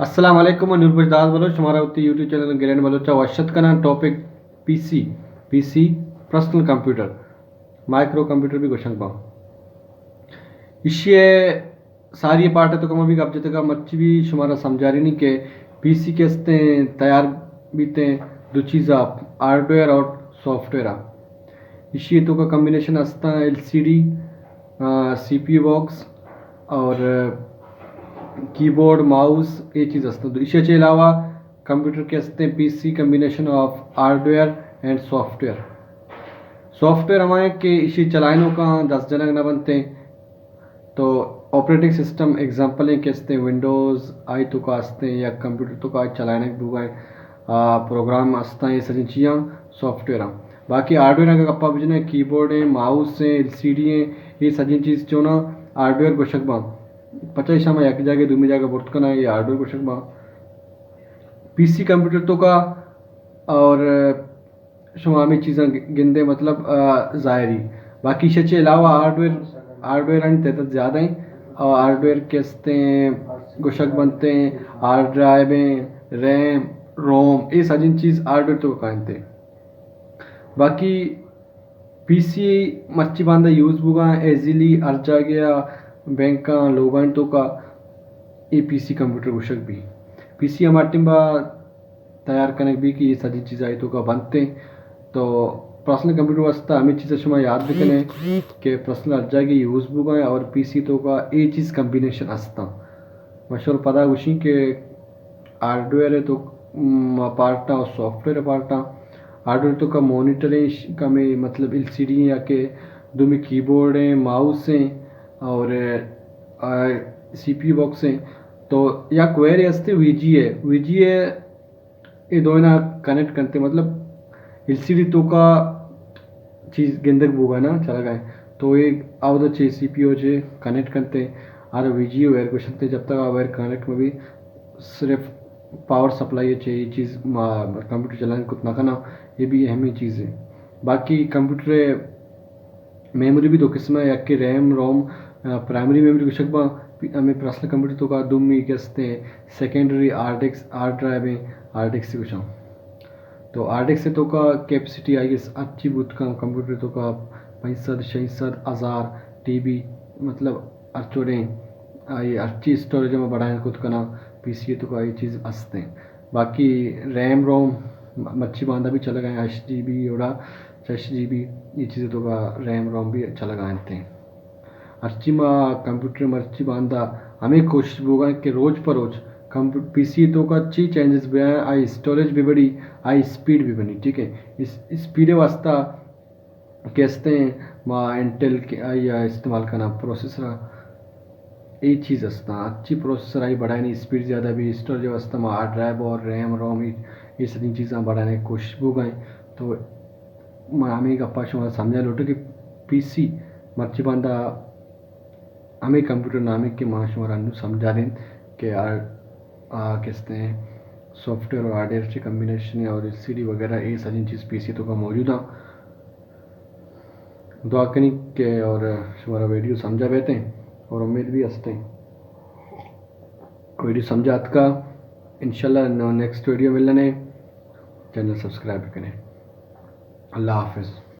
السلام علیکم، من نور بخش داد بلوچ، شمارا وتی یوٹیوب چینل گرینڈ بلوچ ءَ وش اتک کناں۔ ٹاپک پی سی، پی سی پرسنل کمپیوٹر، مائیکرو کمپیوٹر بھی گوشگ باں۔ ایشی ءِ ساری پارٹ ءِ توکا ما بھی گپ جتگ ءَ، مرچی بھی شمارا سمجھارینی کہ پی سی کہ استیں تیار بیتیں دو چیزا، ہارڈ ویئر اور سافٹ ویئر۔ ایشی ءِ توکا کمبینیشن استاں ایل سی ڈی، آ، سی پی یو باکس اور، آ، کی بورڈ، ماؤس، اے چیز استاں۔ تو ایشی ءَ چہ علاوہ کمپیوٹر کہ استیں P C combination of hardware and software. Software ہما ایں کہ ایشی چلائینوکاں دست جنگ نہ بنتیں۔ تو آپریٹنگ سسٹم ایگزامپل ایں کہ استیں ونڈوز، آئی توکا استیں یا کمپیوٹر توکا چلائینگ بوگا ایں، آ، پروگرام استاں، اے سجیں چیزاں سافٹ ویئر آں۔ باقی ہارڈ ویئر اگاں گپا بجنیں، کی بورڈ ایں، ماؤس ایں، ایل سی ڈی ایں، اے سجیں چیز چوناں ہارڈ ویئر گوشگ باں۔ پچا ایشاں ما یک جاگہ دومی جاگہ برت کناں، اے ہارڈ ویئر گوشگ باں۔ پی سی کمپیوٹر توکا اور شما ہمے چیزاں گ-، گندے، مطلب، آ، ظاہری۔ باقی ایشی چہ علاوہ ہارڈ ویئر، ہارڈ ویئر آنی تعداد زیادہ ایں۔ اور ہارڈ ویئر کہ استیں گوشگ بنتیں، ہارڈ ڈرائیو ایں، ریم، روم، اے سجیں چیز ہارڈ ویئر توکا کائنتیں۔ باقی پی سی مرچی باندا یوز بوگا ایزیلی ہر جاگہ آ، بینکاں، لوگاں توکا اے پی سی کمپیوٹر گوشگ بی۔ پی سی ہما ٹیم با تیار کنگ بی کہ اے سجیں چیز آئی توکا بنتیں۔ تو پرسنل کمپیوٹر واسطہ ہمے چیز شما یاد بکنے کہ پرسنل ہر جاگہ یوز بوگا ایں اور پی سی توکا اے چیز کمبینیشن استاں۔ مشور پدا گوشیں کہ ہارڈ ویئر ءِ تو، م، پارٹاں اور سافٹ ویئر ءِ پارٹاں۔ ہارڈ ویئر توکا مانیٹر ایں، ش-، کمے مطلب ایل سی ڈی ایں یا کہ دومی کی بورڈ ایں، ماؤس ایں اور، آ، سی پی یو باکس ایں۔ تو یک ویئر استے وی جی اے، وی جی اے اے دوئیناں کنیکٹ کنتیں، مطلب ایل سی ڈی توکا چیز گندگ بوگا نا چلگا ایں۔ تو اے اودا چہ سی پی یو چہ کنیکٹ کنتیں، آرا وی جی اے وائر گوشنتیں، جب تک آ وائر کنیکٹ مہ بی صرف پاور سپلائی چہ اے چیز ما کمپیوٹر چلائینگ کت نہ کناں، اے بھی اہمیں چیزے۔ باقی کمپیوٹر میموری بھی دو قسم ایں، یکے RAM, ROM, ah, primary memory گوشگ باں، پی-، ہمے پرسنل کمپیوٹر توکا، دومی کہ استیں secondary hard disk, hard drive ایں، ہارڈ ڈسک گوشاں۔ تو ہارڈ ڈسک توکا کیپیسٹی آئی اس ہرچی بوت کن کمپیوٹر توکا پنچ سد، شش سد، ہزار ٹی بی، مطلب ہر چوڑیں آئی ہرچی اسٹوریج ما بڑھائیں کت کناں، پی سی توکا اے چیز استیں۔ باقی ریم روم م-، مرچی باندا بھی چلگا ایں، ہشت جی بی اوڑا، شش جی بی، اے چیز توکا ریم روم بھی چلگا انتیں۔ ہرچی ما کمپیوٹر مرچی باندا ہمے کوشش بوگا ایں کہ روچ پہ روچ کمپیو-، پی سی توکا چی چینجز بیاں، آئی اسٹوریج بھی بڑی، آئی اسپیڈ بھی بنی، ٹھیک ہے۔ اس اسپیڈ واسطہ کہ استیں ما انٹل کہ آئی ءَ استعمال کناں پروسیسر ءَ، اے چیز استاں۔ ہرچی پروسیسر آئی بڑھائینی، اسپیڈ زیادہ بی، اسٹوریج واسطہ ما ہارڈ ڈرائیو اور ریم روم، اے، اے سجیں چیزاں بڑھائینگ ءِ کوشش بوگا ایں۔ تو ما ہمے گپا شما سمجھا لوٹوں کہ پی سی مرچی باندا ہمے کمپیوٹر نام ایں کہ ما شمارا انوں سمجھاریں کہ آ، آ کہ استیں سافٹ ویئر اور ہارڈ ویئر چی کمبینیشن ایں اور ایل سی ڈی وغیرہ، اے سجیں چیز پی سی توکا موجود ایں۔ دعا کنی کہ اور شمارا ویڈیو سمجھا بیتیں اور امید بھی استیں ویڈیو سمجھا اتکا۔ انشاءاللہ نیکسٹ ویڈیو ملنے، چینل سبسکرائب کنے۔ اللہ حافظ۔